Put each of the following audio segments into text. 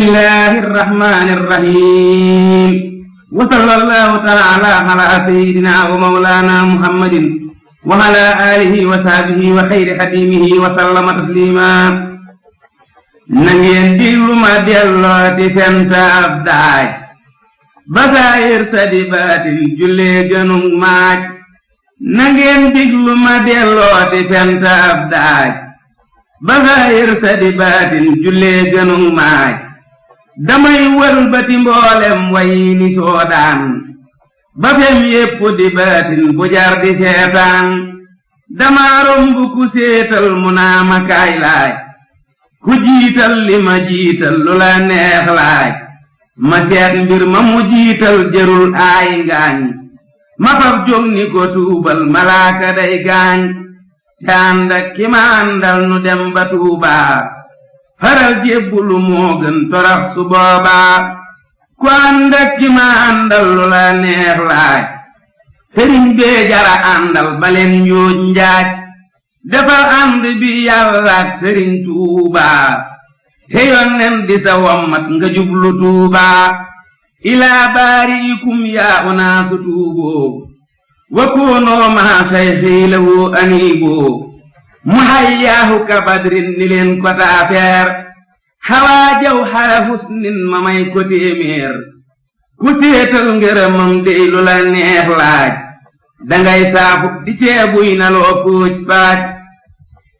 bismillahir rahmanir rahim wa sallallahu ta'ala ala sayyidina wa maulana muhammadin wa ala alihi wa sahbihi wa khayri khadimihi wa sallama taslima. Na ngeen diglu ma dellooti fenta ab daaj basaayir sa di baatin jullee gënug maaj. Na ngeen diglu ma dellooti fenta ab daaj basaayir sa di baatin jullee gënug maaj. Damay wëlbati mboolem way ni soodaan ba fem yépp di baatin bu jar di seetaan. Dama romb ku séetal mu naa ma kaay laaj ku jiital li ma jiital lu la neex laaj. Ma seet mbir ma mu jiital jërul aay ngaañ ma fab jóg ni ko tuubal malaaka day gaañ. te ànd ak ki ma àndal nu dem ba Tuubaa faral jébbulu moo gën torax su boobaa. ku ànd ak ki ma àndal lu la neex laaj sëriñ bee jara àndal baleen njooj njaaj. defal ànd bi yàlla ak sëriñ Tuubaa te yonnen di sa wommat nga jublu Tuubaa. ilaa baariikum yaa unaasu tuuboo wa koonoo maa sayxii lahu aniiboo. mu hayyaahu ka badrin ni leen ko taafeer xawaa jaw xara husnin ma may ko téeméer. ku séetal ngërëmam dey lu la neex laaj dangay saafu di ceebuy na loo póoj paaj.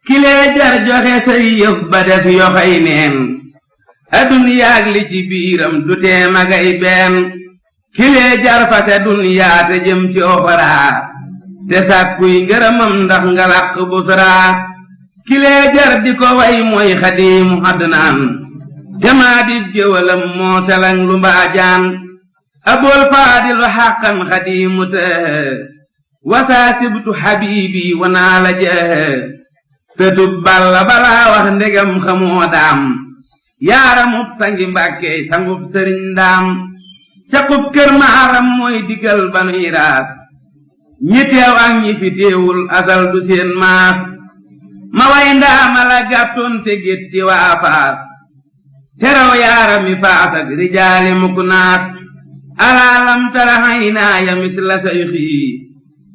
kilee jar joxe say yëf ba def yoxay neen aduniyaag li ci biiram du tee magay benn. kilee jar fase duniyaa te jëm ci oxraa te sàkkuy ngërëmam ndax nga làq busraa. kilee jar di ko way mooy xadiimu adnaan te maa di géwalam moo selang lu mbaajaan. abul faadilu xàqan xadiimu tëhë wasaa sibtu xabiibi wanaa la jëhë. sëtub balla balaa wax ndegam xamoo daam yaaramub sangi mbàkkey sangub sëriñ ndaam. caqub kër maaram mooy digal banuy raas ñi teew ak ñi fi teewul asal du seen maas. ma way ndaama la gàttoon te gétti waa faas teraw yaarami faas ak rijaali mukk naas. alaalam tara haynaaya misla sayxi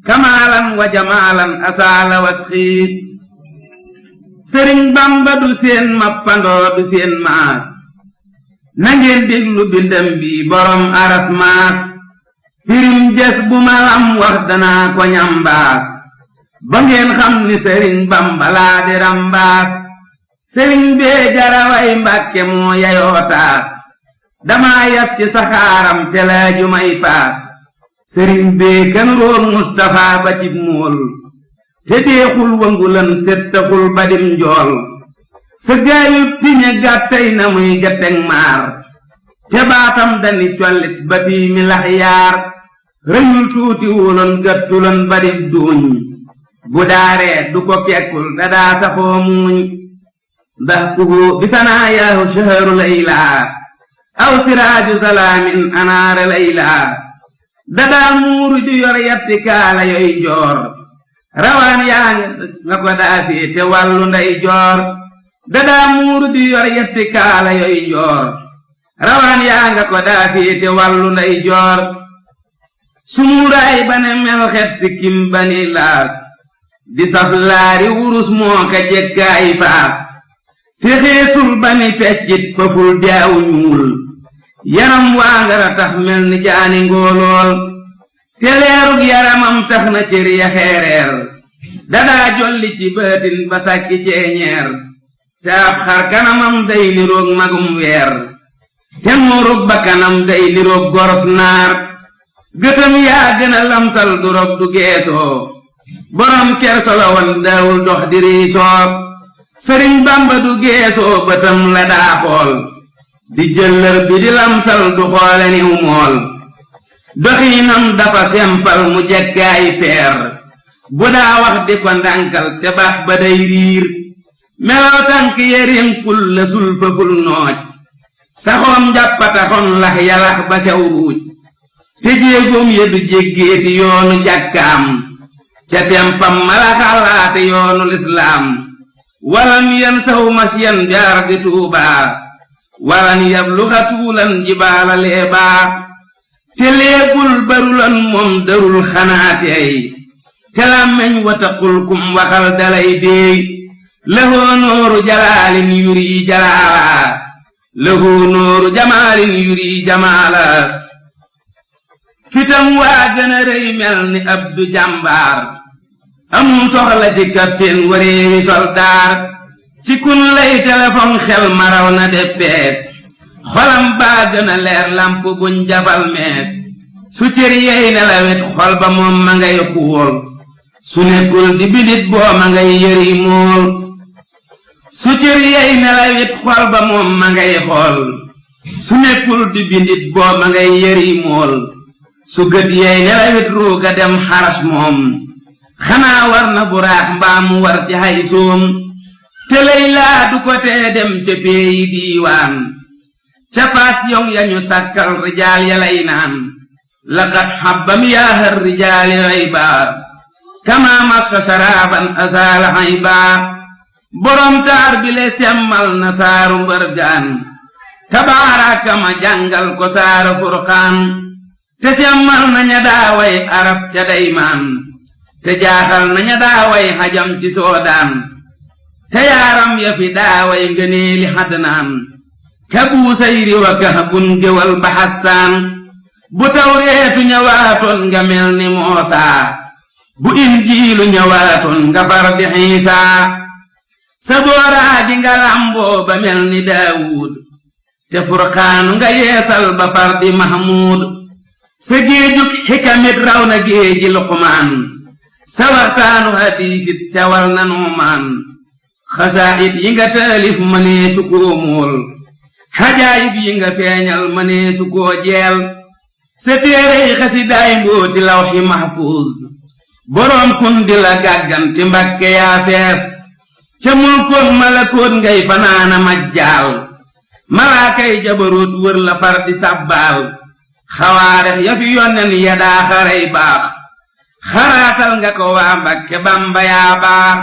kamaalan wa jamaalan asaala wasxi. sëriñ bamba du seen mappandoo du seen maas na ngeen déglu bindam bi borom aras maas. firim jes bu ma lam wax danaa ko ñambaas ba ngeen xam ni sëriñ bamba laa di rambaas. sëriñ bee jaraway mbàkke moo yayoo taas dama yab ci saxaaram te laaju may paas. sëriñ bee kan roog Mustafa ba cib mool te deexul wangulan settaxul badim njool. sa gaayub tiñe gàttay na muy gatteg maar te baatam dani collit bati mi lax yaar. rëyul tuuti wuloon gàttuloon badib duuñ bu daaree du ko kekkul dadaa saxoo muuñ. ndax kuhu bisanaa yaahu shaharu laylaa aw siraaju salaamin anaara laylaa. dadaa muuru ju yor yatti kaala yoy joor rawaan yaa nga ko daafee te wàllu nday joor. dadaa muuru ju yor yatti kaala yoy joor rawaan yaa nga ko daafee te wàllu nday joor. sumuuraay ba ne melxet sikkim ba ni laas di saf laari wurus moo ka jekkaay faas. te xeesul ba ni feccit faful jaawu ñuul yaram waa ngara tax mel ni jaani ngóolool. te leerug yaramam tax na cër ya xeereer dadaa jolli ci baatin ba sàkki ceeñeer. te ab xar kanamam day niroog magum weer te muurug ba kanam day niroog goros naar. gëtam yaa gën a lamsal du rob du geesoo borom kersa la woon daawul dox di riisoo. sëriñ bamba du geesoo bëtam la daa xool di jëllër bi di lamsal du xoole niw mool. doxiinam dafa sempal mu jekkaayi peer bu daa wax di ko ndànkal te baax ba day riir. melaw tànk yerinkul la sul faful nooj saxoom njàppataxoon lax yalax ba sew ruuj. te jéegoom ya du jéggeeti yoonu jàkkaam ca tempam mala xalaate yoonu lislaam. walam yan saw masyan jaar di Tuubaa walan yabluxa tuulan jibaala leebaa te leebul barulan moom darul xanaate ay te làmmeñ wataqul kum waxal dalay déey lahoo nooru jalaalin yuri jalaala lahoo nooru jamaalin yuri jamaala fitam waa gën a rëy mel ni abdu jàmbaar amum soxla ci kapteen wareewi soldaar ci kun lay téléphone xel maraw na deppees xolam baa gën a leer lamp buñ jafal mees su cër yey nelawit xol ba moom ma ngay xuul su nekkul di bidit boo ma ngay yëri mool su cër yey nelawit xol ba moom ma ngay xool su nekkul di bidit boo ma ngay yëri mool su gët yey nelawit ruuga dem xaras moom xanaa war na buraax mbaa mu war ci hay soom te Layla du ko tee dem ca peeyi diiwaan ca paas yong yañu sàkkal rijaal ya lay naan laqad habba miyaahar rijaali ghayba kama masqa sharaban azaala hayba borom taar bi le semmal na saaru mbërgaan tabaaraka ma jàngal ko saaru furqaan te semmal na ña daaway arab ca daymaan te jaaxal na ña daaway hajam ci soodaan te yaaram ya fi daaway ngëneeli xadnaan ka buusayri wa kahbun gewal ba hassaan bu tawreetu ñëwaatoon nga mel ni moosaa bu injiilu ñëwaatoon nga far di xiisaa sa booraa di nga lamboo ba mel ni daawuud te furqaanu nga yeesal ba far di mahmuud sa géejug xikamit raw na géeji luqmaan sa waxtaanu hadiisit sewal na nuumaan xasaayid yi nga taalif mënee su koo mool xajaayib yi nga feeñal mënee su koo jeel sa téerey xasidaay mbooti lawxi mahfuuz boroom kun di la gàgganti mbakke yaa fees ca mulkoon malakoot ngay fanaana majjaal malaakay jabaroot wër la far di sàbbaal xawaarex ya fi yonnen ya daa xaray baax xaraatal nga ko waa Mbakke Bamba yaa baax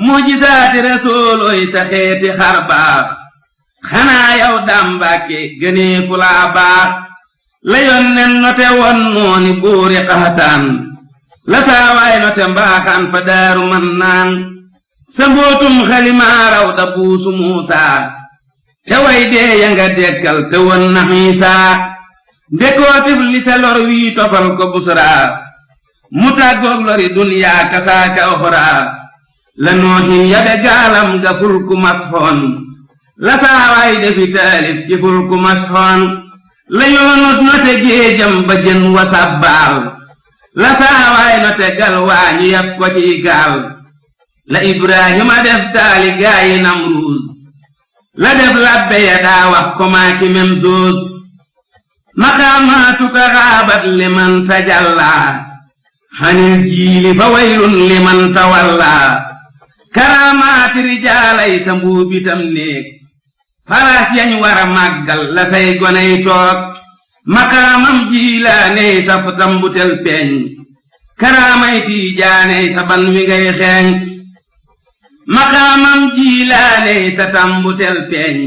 mujisaati rasuulooy sa xeeti xar baax xanaa yow daam Mbàkke gënee fu laa baax la yonnen note won nooni buuri qaxtaan la saawaay note mbaaxaan fa daaru man naan sa mbootum xalimaaraw da buusu Muusaa te way dee ya nga dekkal te won na Iisaa ndekootif li sa lor wii tofal ko busraa mu tàggoog lori duniyaa kasaaka oxraa la noohin yabe gaalam ga fulku masxoon la saawaay defi taalif ci fulku masxoon la yoonus note géejam ba jën wa sabbaal la saawaay note gal waañu yab ko ci gaal la Ibrahima def taali gaayi Namruus la def labbe ya daa wax ko maaki mem zoos maqaamaatuka xaabat liman tajallaa hanil jiili fa waylun liman tawallaa karaamaati rijaalay sa mbuubitam néeg faraas yañ wara màggal la say goney toog maqaamam jiilaaney sa tambutel peeñ karaamay tiijaaney sa ban wi ngay xeeñ maqaamam jiilaaney sa tambutel peeñ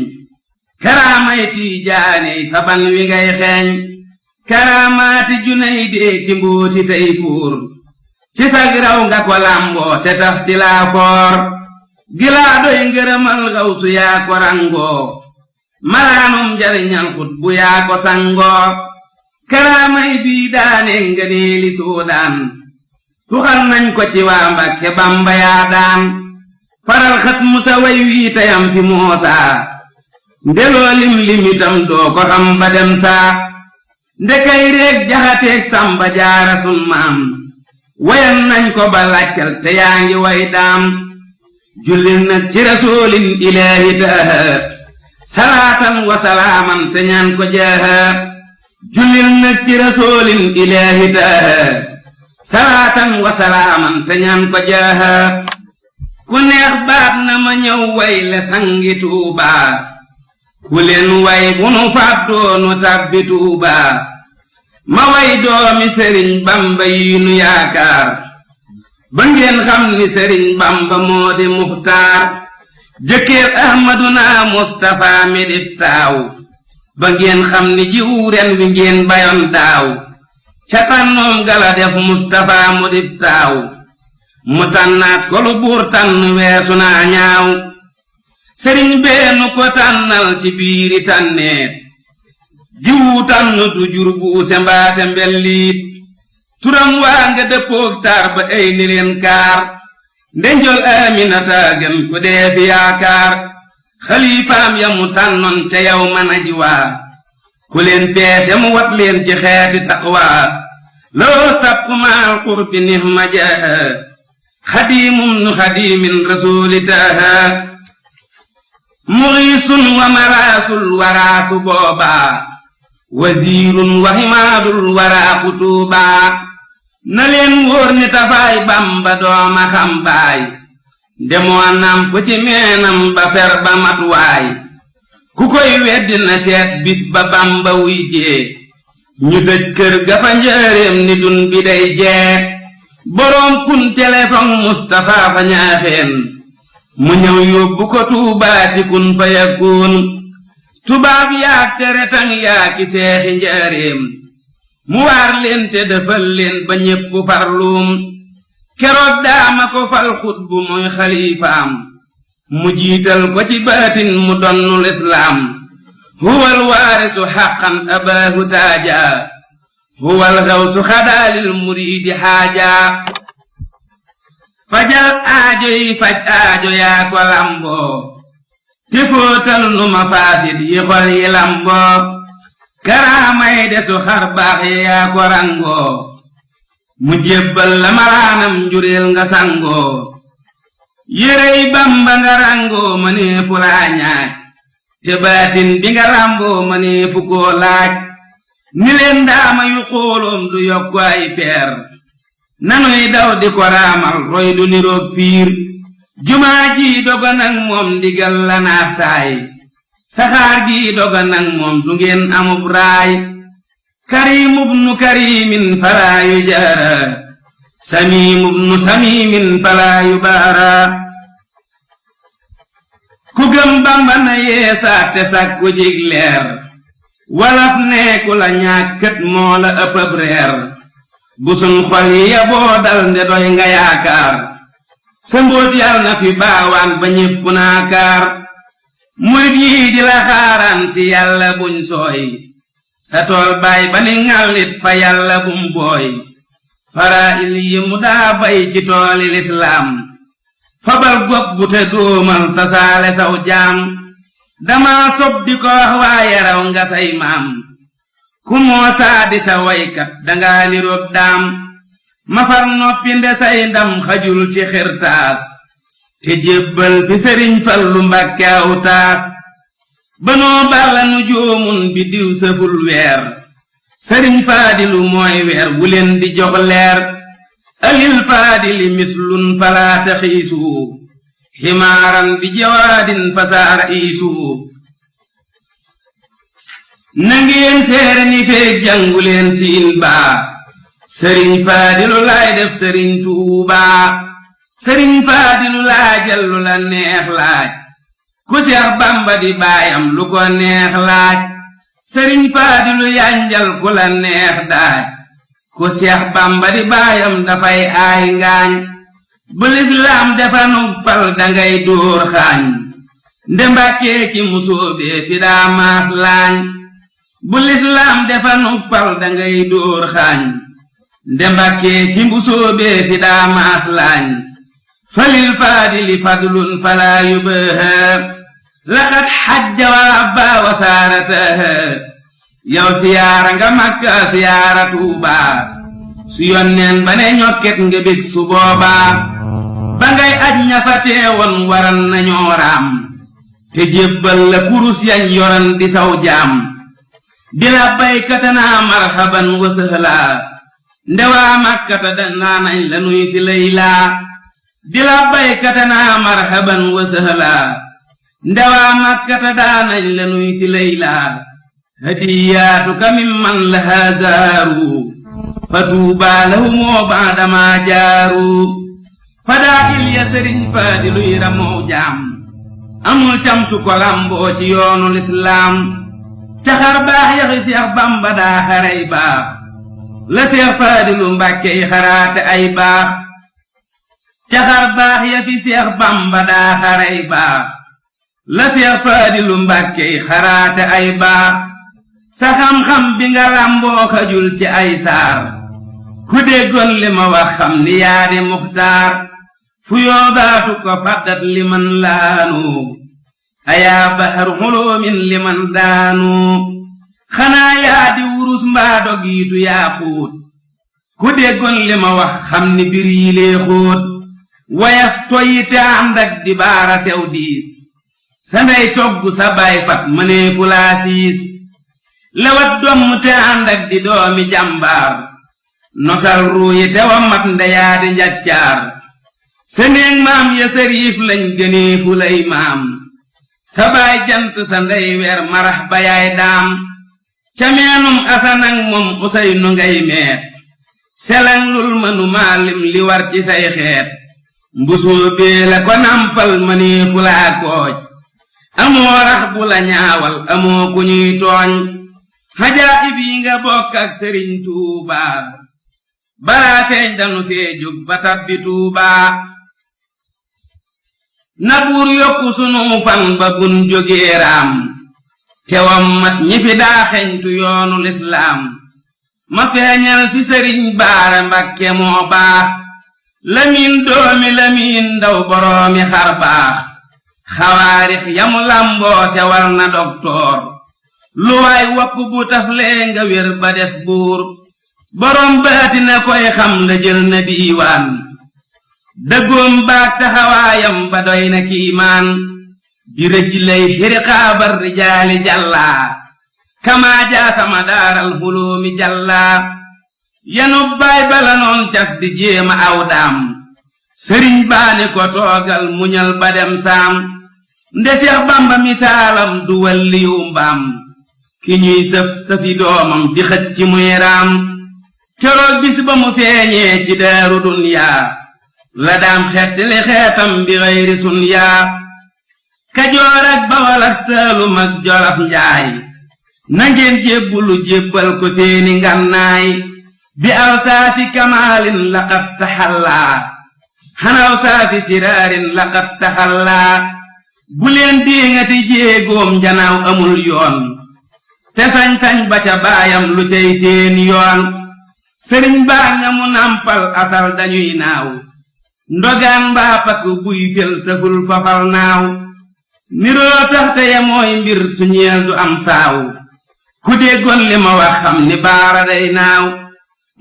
karaamay tiijaaney sa ban wi ngay xeeñ karaamaati junay dee ci mbuuti tey fuur ci sag raw nga ko lamboo te tax ti laa foor gilaa doy ngërëmal gawsu yaa ko rangoo malaanum njariñal xut bu yaa ko sangoo karaamay bii daane ngëneeli soodaan tuxal nañ ko ci waa Mbakke Bamba yaa daan faral xat musa way wii tayam fi Moosaa ndeloo limitam doo ko xam ba dem saa ndekay reeg jaxateeg Samba Jaara sun maam wayan nañ ko ba làccal te yaa ngi way daam jullil nag ci rasuulin ilaahi taaha salaatan wa salaaman te ñaan ko jaaha jullil nag ci rasuulin ilaahi taaha salaatan wa salaaman te ñaan ko jaaha ku neex baat na ma ñëw way le sangi Tuubaa ku leen way bu nu fàddoo nu tàbbi Tuubaa ma way doomi Sëriñ Bamba yi nu yaakaar ba ngeen xam ni Sëriñ Bamba moo di Muxtaar jëkkër ahmaduna mustafa mi di taaw ba ngeen xam ni jiw ren wi ngeen bayoon daaw ca tànnoom gala def mustafa mu di taaw mu tànnaat ko lu buur tànn weesu naa ñaaw sëriñ beenu ko tànnal ci biiri tànneet jiwu tànn du jur buuse mbaate mbelliit turam waa nga dëppoog taar ba ay ni leen kaar ndenjol aminata gën ko dee fi yaakaar xalifaam ya mu tànnoon ca yow man aji waa ku leen peese mu wat leen ci xeeti taqwa loo sabqu maal qurbi nihma jaaha xadiimum nu xadiimin rasulitaha mugiisun wa maraasul waraasu boobaa wasiirun wa himaadul waraa kutuubaa na leen wóor ni tafaay bamba dooma xam baay demoo namp ci meenam ba fer ba mat waay ku koy weddi na seet bis ba bamba wuy jee ñu tëj kër ga fa njëreem ni dun bi day jee boroom kun téléphone Mustafa fa ñaaxeen mu ñëw yóbbu ko tuubaati kun fa yakun tubaab yaak tere tang yaaki seexi njëreem mu waar leen te defal leen ba ñépp farluum keroog daama ko fal xutbu mooy xalifaam mu jiital ko ci baatin mu donnul islaam huwal waarisu xaqan abaahu taaja huwal xawsu xadaalil muriidi xaaja fajal aajo yi faj aajo yaa ko lamboo te fóotal nu ma faasit yi xol yi lamboo karaamay desu xar baax yaa ko rangoo mu jébbal la malaanam njureel nga sangoo yérey bamba nga rangoo ma nee fu laa ñaaj te baatin bi nga lamboo ma nee fu koo laaj ni leen daama yu xooloom du yokku ay peer nanuy daw di ko raamal roy du niroog piir jumaa ji doga nag moom ndigal la naa saay saxaar gi doga nag moom du ngeen amub raay karimub nu karimin falaa yu jaara samimub nu samimin falaa yu baara ku gëm bamba na yeesaat te sakku jig leer walaf neeku la ñàkkët moo la ëppëb reer bu sun xol yi yaboo dal nde doy nga yaakaar sa mbóot yal na fi baawaan ba ñépp naakaar murit yi di la xaaraan si yàlla buñ sooy sa tool baay ba ni ŋàllit fa yàlla bum booy faraa'il yi mu daa bay ci tooli lislaam fabal gopp bu te dóomal sa saale saw jaam dama sob di ko wax waaye raw nga say maam ku moo saa di sa waykat danga niroog daam mafar noppi nde say ndam xajul ci xirtaas te jébbal fi sëriñ Fallu Mbàkke aw taas banoo balla nu joomun bi diw sëful weer sëriñ Faadilu mooy weer wu leen di jox leer alil faadili mislun falaata xiisu ximaaran bi jawaadin fasaara iisu nangeen seere ni feeg jànguleen siin baa sëriñ Faadilu laay def sëriñ Tuubaa sëriñ Faadilu laajal lu la neex laaj ku Seex Bamba di baayam lu ko neex laaj sëriñ Faadilu yanjal ku la neex daaj ku Seex Bamba di baayam dafay aay ngaañ bu lislaam defa nuppal dangay dóor xaañ nde Mbàkke ki musóobee fi daa maas laañ bu lislaam defa nuppal dangay dóor xaañ nde Mbàkke ki musóobee fi daa maas laañ falil faadili fadlun falaa yubaha laqad xajja wa abba wa saarataha yow siyaara nga Makka siyaara Tuubaa su yonneen ba ne ñokket nga bég su boobaa ba ngay aj ña fa teewoon waran nañoo raam te jébbal la kurus yañ yoran di saw jaam di la baykatanaa marhaban wa sëhlaa ndewaa Makkata danaa nañ la nuy si laylaa di la baykatanaa marhaban wa sëhlaa ndewaa Makkata daanañ la nuy si laylaa hadiyaatuka mimman lahaa zaaru fa tuubaa lahumoo baadamaa jaaru fadaa il ya sëriñ Faadiluy ramoo jaam amul cam su ko lamboo ci yoonu lislaam caxar baax yaxi Seex Bamba daa xaray baax la Seex Faadilu Mbàkke yi xaraate ay baax caxar baax ya fi Seex Bamba daa xaray baax la Seex Faadilu Mbàkke yi xaraate ay baax sa xam-xam bi nga lamboo xajul ci ay saar ku déggoon li ma wax xam ni yaa di muxtaar fu yoodaatu ko faddat li man laanu ayaa bahar xuloomin li man daanu xanaa yaa di wurus mbaa dogiitu yaa xuut ku déggoon li ma wax xam ni bir yi lee xóot wayaf toyi te ànd ak di baara sew diis sa ndey togg sa baay fat mënee fu laa siis lewat domm te ànd ak di doomi jàmbaar nosal ruuyi te wa mat ndeyaa di njaccaar sa néeg maam ya sariif lañ gënee fu lay maam sa baay jant sa ndey weer marax ba yaay daam ca meenum asanang moom usay nu ngay meet selang lul mënu maalim li war ci say xeet mbusoo bee la ko nampal mënee fu laa kooj amoo rax bu la ñaawal amoo ku ñuy tooñ xajaayib yi nga bokk ak Sëriñ Tuubaa balaa feeñ danu fee jóg ba tabbi Tuubaa na buur yokku sunu fan ba bun jógee raam tewam mat ñi fi daa xeñtu yoonu lislaam ma feeñal fi Sëriñ Baara Mbakke moo baax Lamin doomi Lamin ndaw boroomi xar baax xawaarix yamu lamboo sewal na doktoor lu waay wopp bu taflee nga wér ba def buur boroom baati na koy xam la jël na diiwaan dëggoom baag taxawaayam ba doy na kiimaan bi rëj lay xiriqaabar rijaali jàllaa kamaa jaasama daaral xuloomi jàllaa yanub baay bala noon cas di jéema aw daam sëriñ baani ko toogal muñal ba dem saam nde Seex Bamba misaalam du walliyu mbaam ki ñuy sëf sëfi doomam di xëj ci muy raam keroog bis ba mu feeñee ci daaru dunyaa la daam xeet li xeetam bi xayri sun yaa Kajoor ak Bawol ak Saalum ak Jolof Njaay nangeen jébbulu jébbal ko seeni ngannaay bi aw saafi kamaalin laqad taxallaa xanaw saafi siraarin laqad taxallaa bu leen diŋati jéegoom janaaw amul yoon te sañ-sañ ba ca baayam lu cay seen yoon sëriñ baa nga mu nampal asal dañuy naaw ndogaan mbaa pakk buy fel saful fafal naaw niroo taxte ya mooy mbir su ñeel du am saaw ku déggoon li ma wax xam ni baara day naaw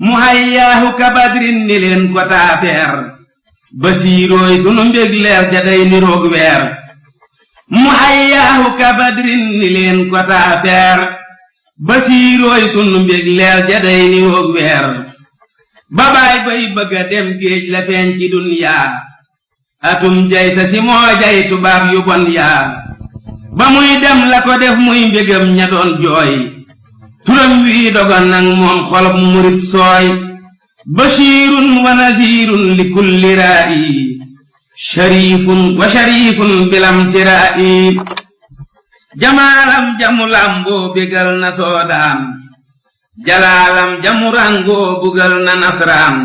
mu hayyaahu kabadrin ni leen ko taafeer basiirooy sunu mbég leer ja day niroog weer mu hayyaahu kabadrin ni leen ko taafeer basiirooy sunu mbég leer ja day niroog weer babaay bay bëgga dem géej la feeñ ci dunyaa atum jay sa si moo jay tubaab yu bon yaa ba muy dem la ko def muy mbégam ña doon jooy turam wii dogon nag moom xolob murit sooy bashiirun wa naziirun li kulli raa'i shariifun wa shariifun bilam tiraa'i jamaalam jamu lamboo bégal na soodaan jalaalam jamu rangoo bugal na nasraan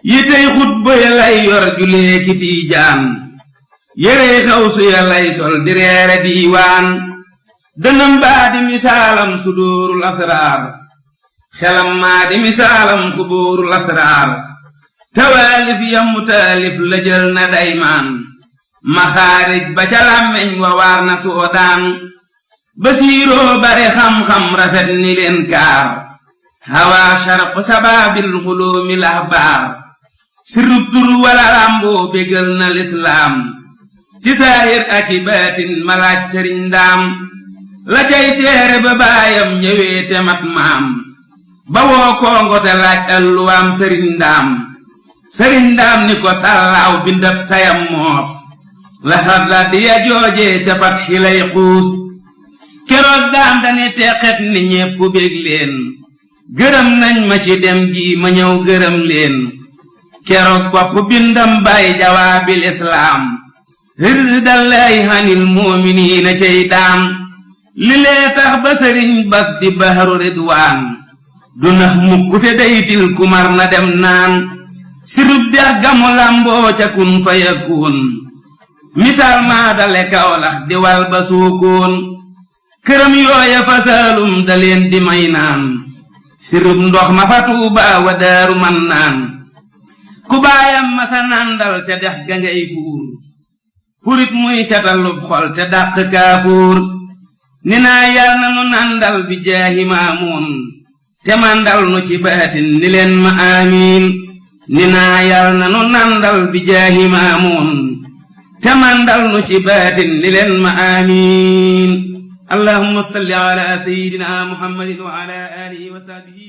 yitey xutba ya lay yor julee kiti jaan yérey xawsu ya lay sol di reere diiwaan dënam baa di misaalam suduurul asraar xelam maa di misaalam xubuurul asraar tawaalif yamu taalif la jël na daymaan maxaarij ba ca làmmeñ wa waar na soodaan basiiroo bare xam-xam rafet ni leen kaar hawaa sharqu sabaabil xuloomi lahbaar sirub tur wala lamboo bégal na lislaam ci saahir aki baatin malaaj sëriñ ndaam la cay seere ba baayam ñëwee te mat maam ba woo koongo te laaj alluwaam sëriñ ndaam ni ko sàllaaw bindab tayam moos la xadda diya joojee ca pat xilay xuus keroog daam dani teqet ni ñépp bég leen gërëm nañ ma ci dem gi ma ñëw gërëm leen keroog bopp bindam bay jawaabil islaam rirdallaahi hanil mu'miniina cey daam li lee tax ba sëriñ bas di bahru ridwaan du nax mukk te daytil kumar na dem naan sirub dex gamu lamboo ca kun fa yakun misaal maa dale Kawlax di wal ba suukoon këram yooya fa saalum da leen di may naan sirub ndox ma fa Tuubaa wa Daaru Mannaan ku baayam ma sa nandal te dex ga ngay fuur purit muy setalub xol te dàq kaafuur ni naa yal na nu nandal bi jaahi Maamuun te mandal nu ci baatin ni leen ma amiin ni naa yal na nu nandal bi jaahi Maamuun te mandal nu ci baatin ni leen ma amiin allahumma salli ala sayyidina muhammadin wa ala alihi wa sahbihi